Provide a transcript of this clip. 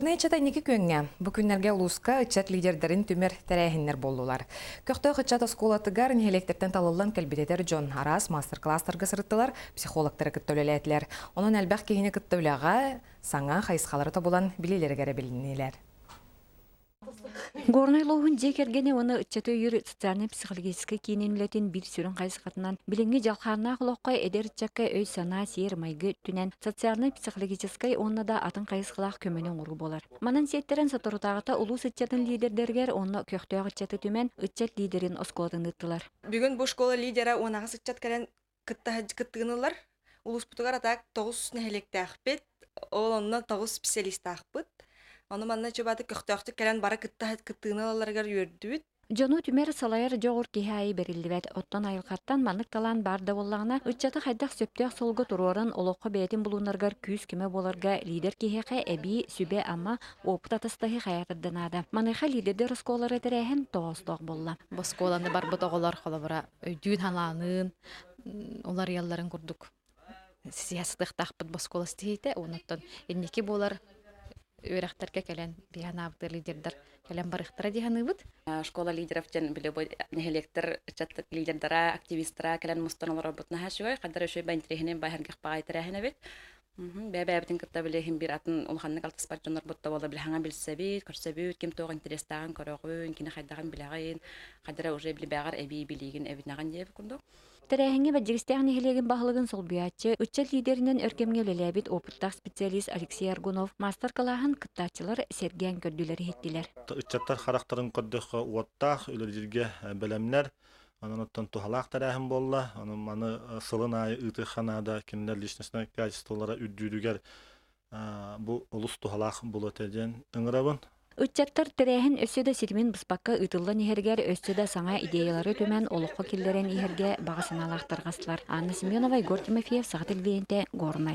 Ыччата инники күөҥҥэ. Бу күннэргэ улууска ыччат лидердэрин түмэр тэрээһиннэр буоллулар. Көхтөөх ыччат оскуолатыгар нэһилиэктэртэн талыллан кэлбит эдэр дьон араас маастар-кылаастарга сырыттылар, психологтары кытта үлэлээтилэр. Онон элбэх киһини кытта үлэҕэ саҥа хайысхалары тобулан билиилэригэр эбилиннилэр. Горнай улууһун дьиэ кэргэнэ уонна ыччаты өйүүр социальнай-психологическай киинин үлэтин биир сүрүн хайысхатынан билиҥҥи дьалхааннаах олоххо эдэр ыччакка өй-санаа, сиэр-майгы өттүнэн социальнай-психологическай уонна да атын хайысхалаах көмөнү оҥоруу буолар. Манан сиэттэрэн соторутааҕыта улуус ыччатын лидердэригэр уонна көхтөөх ыччаты түмэн ыччат лидерин оскуолатын ыыттылар. Бүгүн бу школа лидера 18 ыччат кэлэн кыттыыны ылар. Улууспутугар атаак 9 нэһилиэктээхпит, ол онно 9 специалистаахпыт. Ону манна чубаты көхтөөхтүк кэлэн бары кыттыыны ылалларыгар үөрдүбүт. Дьону түмэр, салайар дьоҕур киһи аайы бэриллибэт. Оттон айылҕаттан маннык талаан баар да буоллаҕына, ыччаты хайдах сөптөөх суолга туруоран, олоххо бэйэтин булунарыгар күүс-көмө буоларга лиидэр киһиэхэ эбии сүбэ-ама, опыт атастаһыы хайаатар да наада. Маныаха лиидэрдэр оскуолалара тэрээһин тоҕоостоох буолла. Оскуоланы барбыт оҕолор холобура өйдүүн-халааныын уларыйалларын курдук сиһэ сытыахтаахпыт боскуола ситиһиитэ. Онуттан инники буолар үөрэхтэргэ кэлэн биһи анаабыт лидердэр кэлэн барыахтара дии саныыбыт. Школа лидеров диэн били бу нэһилиэктэр ыччат лидердара, активистара кэлэн мустан олорорбут наһаа үчүгэй. Хандар үчүгэй баинтириэһинэй баһыргах баҕай тэрээһин эбит. Бэйэ-бэйэбитин кытта били иһин биир атын улаханнык алтыспат дьоннорбут да буолла били хаҥа билсэбит, көрсөбүт, ким туох интэриэстээҕин көрөҕүн, кини хайдаҕын билэҕин, хайдара уже билбээҕэр эбии билиигин эбинэҕин диэбит курдук. Тэрээһиҥҥэ Бэрдьигэстээх нэһилиэгин баһылыгын солбуйааччы, ыччат лидеринэн өр кэмҥэ үлэлээбит опыттаах специалист Алексей Аргунов маастар-кылааһын кыттааччылар сэргээн көрдүлэр-иһиттилэр. Ыччаттар харахтарын көрдөххө уоттаах, үлэлииргэ бэлэмнэр, Онон оттон туһалаах тэрээһин буолла. Онон маны сылын аайы ыытыахха наада. Кинилэр личностнай качестволара үрдүүрүгэр бу олус туһалаах буолуо этэ диэн ыҥырабын. Ыччаттар тэрээһин өссө да ситимин быспакка ыытыллан иһэригэр өссө да саҥа идеялары түмэн олоххо киллэрэн иһэргэ баҕа санаалаах тарҕастылар. Анна Семенова, Егор Тимофеев, Саха телевидениетэ, Горнай.